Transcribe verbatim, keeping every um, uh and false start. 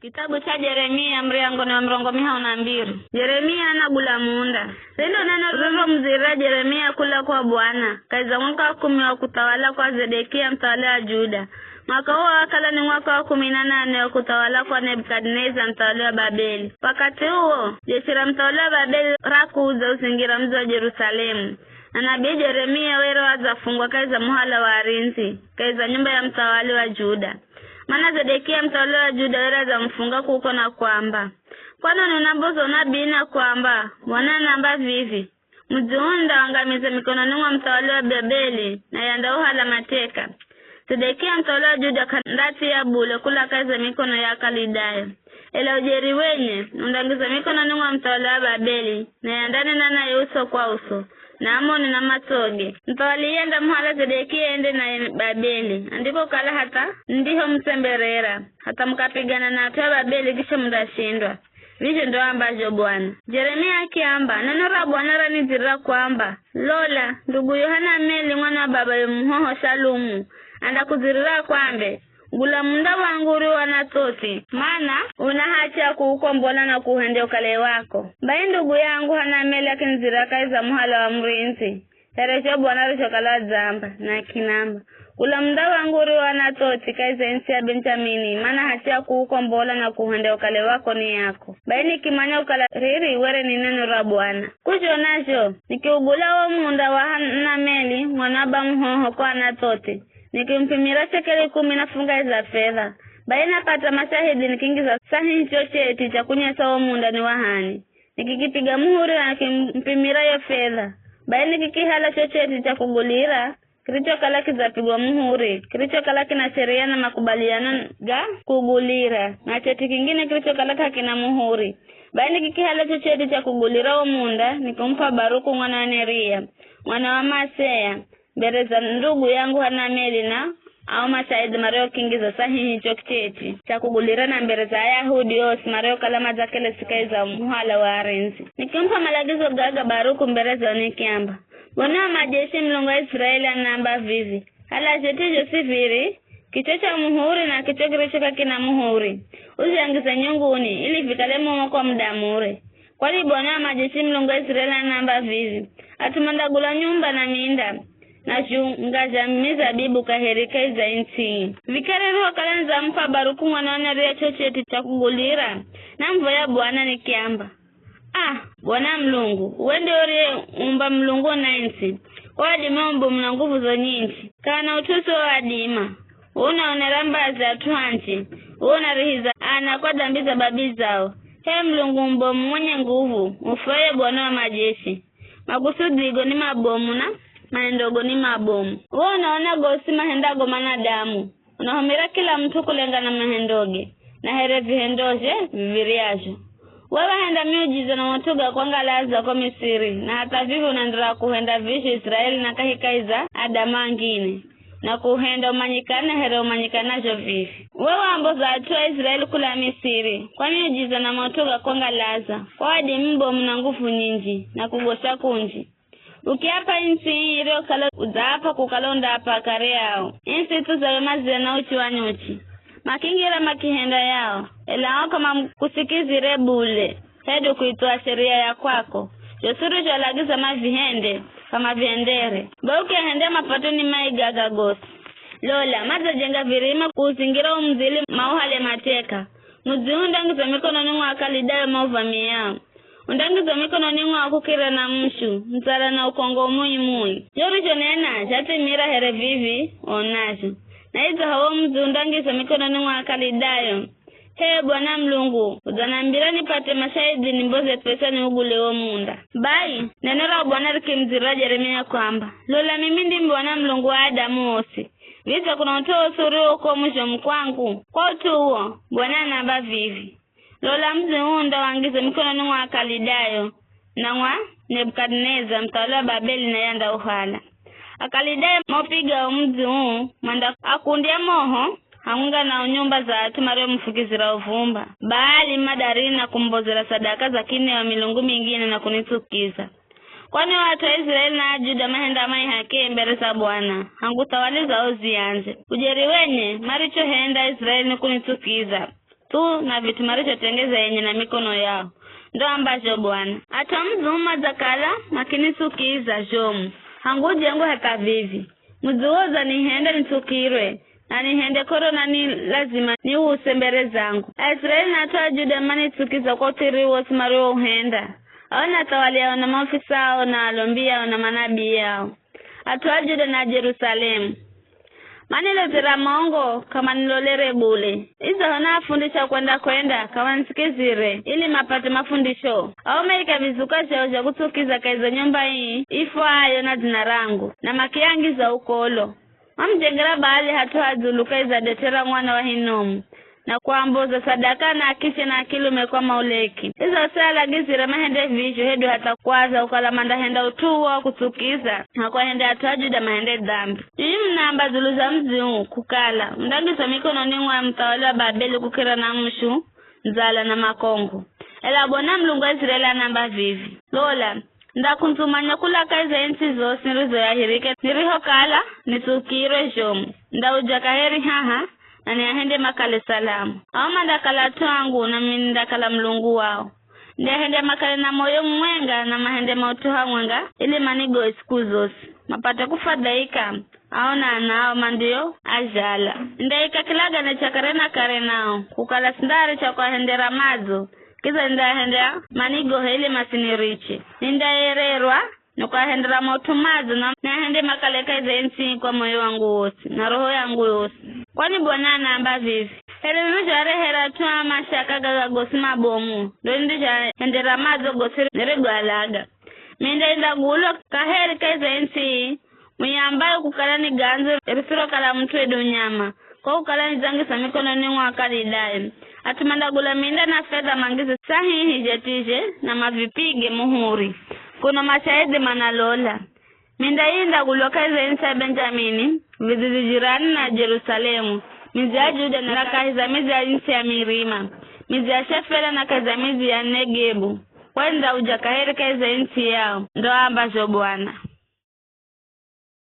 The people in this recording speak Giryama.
Kitabu cha Jeremia, muryango ni wa mirongo mihahu na mbiri. Jeremia anagula munda. Riro neno riromuzirira Jeremia kula kwa Bwana, kahi za mwaka wa kumi wa kuthawala kwa Zedekia, muthawali wa Juda. Mwaka uwo wakala ni mwaka wa kumi na nane wa kuthawala kwa Nebukadineza, muthawali wa Babeli. Wakati uwo, jeshi ra muthawali wa Babeli rakudza uzingira mudzi wa Jerusalemu. Na nabii Jeremia were wadzafungwa kahi za muhala wa arindzi, kahi za nyumba ya muthawali wa Juda. Mana Zedekia muthawali wa Juda were adzamufunga kuko na kwamba, "Kwanoni unamboza unabii na kwamba, 'Bwana anaamba vivi, mudzi uu nindawangamiza mikononi mwa muthawali wa Babeli, naye andauhala mateka'?" Zedekia muthawali wa Juda k'andathiya bule kula kahi za mikono ya Akalidayo. Ela ujeri wenye, undangizwa mikononi mwa muthawali wa Babeli, naye andanena naye uso kwa uso, na amone na matsoge. Muthawali iye andamuhala Zedekia ende naye Babeli, andikokala hatha ndihomutsemberera, hatha mukapigana na at'u a Babeli, kisha mundashindwa. Vizho ndo ambazho Bwana. Jeremia akiamba, neno ra Bwana ranidzirira kwamba, lola, ndugu Yohanameli mwana wa babayo muhoho Shalumu, andakudzirira akwambe, gula munda wangu uriwo Anathothi, mana una hachi ya kuukombola na kuuhendya ukale wako. Bai ndugu yangu Hanameli akinidzira kahi za muhala wa murindzi, here zho Bwana arizhokala adzamba, na akinamba, gula munda wangu uriwo Anathothi kahi za ntsi ya Benjamini, mana hachi ya kuukombola na kuuhendya ukale wako ni yako. Bai nikimanya kukala riri were ni neno ra Bwana. Kuzhona zho, nikiugula wo munda wa Hanameli mwana wa bamuhoho ko Anathothi, nikimupimira shekeli kumi na fungahe za fedha. Bai napata mashahidhi nikingiza sahihi cho cheti cha kunyesa wo munda ni wa h'ani. Nikikipiga muhuri na nikimupimira yo fedha. Bai nikikihala cho cheti cha kugulira kirichokala kidzapigwa muhuri, kirichokala kina sheria na makubaliano ga kugulira, na cheti kingine kirichokala k'akina muhuri. Bai nikikihala cho cheti cha kugulira wo munda, nikimup'a Baruku mwana wa Neria, mwana wa Maseya, mbere za ndugu yangu Hanameli na ao mashahidhi mariokingiza sahihi cho cheti cha kugulira na mbere za Ayahudi osi mariokala madzakelesi kahi za muhala wa arindzi. Nikimup'a malagizo gaga Baruku mbere zao nikiamba, Bwana wa majeshi, Mulungu wa Israeli, anaamba vivi, hala zheti zhosi viri, kicho cha muhuri na kicho kiricho k'akina muhuri, uzhangize nyunguni, ili vikale mumo kwa muda mure. Kwani Bwana wa majeshi, Mulungu wa Israeli, anaamba vivi, at'u mandagula nyumba na minda, na zhunga zha mizabibu kaheri kahi za ntsi. Vikara irihokala nidzamup'a Baruku mwana wa Neria cho cheti cha kugulira, namuvoya Bwana nikiamba, Ah, Bwana Mulungu, uwe nde uriyeumba mulungu na ntsi, kwa wadimi wa umbomu na nguvu zo nyinji. K'ana ut'u usiwowadima. Uwe unaonera mbazi at'u anji, uwe unarihiza ana kwa dambi za babi zao. H'e Mulungu mbomu mwenye nguvu, ufwaye Bwana wa majeshi. Makusudigo ni mabomu na mahendogo ni mabomu. Uwe unaona gosi mahendago manadamu. Unahumira kila mut'u kulengana na mahendoge, na here vihendozhe viv̱iryazho. Uwe wahenda miujiza na maut'u ga kwangalaza ko Misiri, na hatha vivi unaenderera kuhenda vizho Israeli na kahikahi za adamu angine, na kuhenda umanyikane here umanyikanazho vivi. Uwe waamboza at'u a Israeli kula Misiri, kwa miujiza na maut'u ga kwangalaza, kwa wadimi mubomu na nguvu nyinji, na kugosha kunji. Ukiap'a ntsi ii iriyokala udzaap'a kukala undaap'a akare ao. Ii ntsi ithuzawe mazira na uchi wa nyuchi. Makingira makihenda yao, ela ao k'amakusikizire bule, hedu kuithuwa sheria ya kwako. Zhosi urizholagiza mavihende, k'amavihendere. Be ukiahendea mapatwe ni mai gaga gosi. Lola, madzajenga virima kuuzingira wo mudzi ili mauhale mateka. Mudzi uu undangizwa mikononi mwa Akalidayo mauvamiyao. Undangizwa mikononi mwao kukirira na mushu, ndzala na ukongo mui-mui. Zho urizhonena zhathimira here vivi uonazho. Na idzaho wo mudzi undangizwa mikononi mwa Akalidayo, h'e Bwana Mulungu, udzanambira nipate mashahidhi nimboze p'esa niugule wo munda. Bai, neno ra Bwana rikimudzirira Jeremia kwamba, lola mimi ndimi Bwana Mulungu wa adamu osi. Vidze kuna ut'u wosi uriwo uko muzhomu kwangu? Kwa ut'u uwo, Bwana anaamba vivi, lola mudzi uu undawangiza mikononi mwa Akalidayo, na mwa Nebukadineza, muthawali wa Babeli, naye andauhala. Akalidayo maupiga wo mudzi uu, mandaakundya moho, hamwenga na nyumba za at'u mariomufukizira uvumba, Baali, madari na kumubozera sadaka za kinewa milungu mingine na kunitsukiza. Kwani o at'u a Israeli na a Juda mahenda mai h'akee mbere za Bwana, hangu thawali zao ziandze. Ujeri wenye marichohenda Israeli ni kunitsukiza. thu na vit'u marizhotengeza enye na mikono yao. Ndo ambazho Bwana. At'u a mudzi uwo madzakala makinitsukiza zhomu, hangu ujengo hatha vivi. Mudzi uwo udzanihenda nitsukirwe, na nihende k'oro nani lazima niuuse mbere zangu. Aiziraeli na at'u a Juda manitsukiza kwa uthiri wosi mariwouhenda. Ao nathawali ao na maofisa ao na alombi ao na manabii ao. At'u a Juda na Jerusalemu manilozera mongo, k'amanilolere bule. Idzaho naafundisha kwenda-kwenda, k'amanisikizire, ili mapate mafundisho. Ao maika vizuka zhao zha kutsukiza kahi za nyumba ii ifwayo na dzina rangu, na makiangiza ukolo. Mamujengera Baali hat'u ha dzulu kahi za det'e ra mwana wa Hinomu, na kuamboza sadaka na akiche na akilume kwa Mauleki. Idzaho sialagizire mahende vizho hedu hatha kuaza kukala mandahenda ut'u uwo wa kutsukiza, na kuahende at'u a Juda mahende dambi. Ninwi munaamba dzulu za mudzi uu kukala, undangizwa mikononi mwa muthawali wa Babeli kukira na mushu, ndzala na makongo. Ela Bwana Mulungu wa Iziraeli anaamba vivi, lola, ndakundzumanya kula kahi za ntsi zosi nirizoyahirika nirihokala nitsukirwe zhomu. Ndauja kaheri haha, na niahende makale salamu. Ao mandakala at'u angu, nami nindakala Mulungu wao. Ndiahende makale na moyo mumwenga na mahende maut'u hamwenga, ili manigohe siku zosi, mapate kufadhaika, ao na anao mandio azhala. Nindaika kilagane cha kare na kare nao, kukala sindaaricha kuahendera madzo, kidza nindaahenda manigohe ili masiniriche. Nindaererwa nikuahendera maut'u madzo na niahende makale kahi za ntsi kwa moyo wangu wosi na roho yangu yosi. Kwani Bwana anaamba vivi, here nirizhoarehera at'u a mashaka gaga gosi mabomu, ndo nirizhoahendera madzo gosi nirigoalaga. Mindai ndagulwa kaheri kahi za ntsi ii, muiambayo kukala ni gandzo risirokala mut'u hedu nyama, kwa kukala nidzangizwa mikononi mwa Akalidayo. At'u mandagula minda na fedha mangize sahihi zhetizhe na mavipige muhuri, kuno mashaidhi manalola. Minda ii indagulwa kahi za ntsi ya Benjamini, vidzidzi jirani na Jerusalemu, midzi ya Juda na kahi za midzi ya ntsi ya mirima, midzi ya Shefela na kahi za midzi ya Negebu, kwa nindauja kaheri kahi za ntsi yao, ndo aambazho Bwana.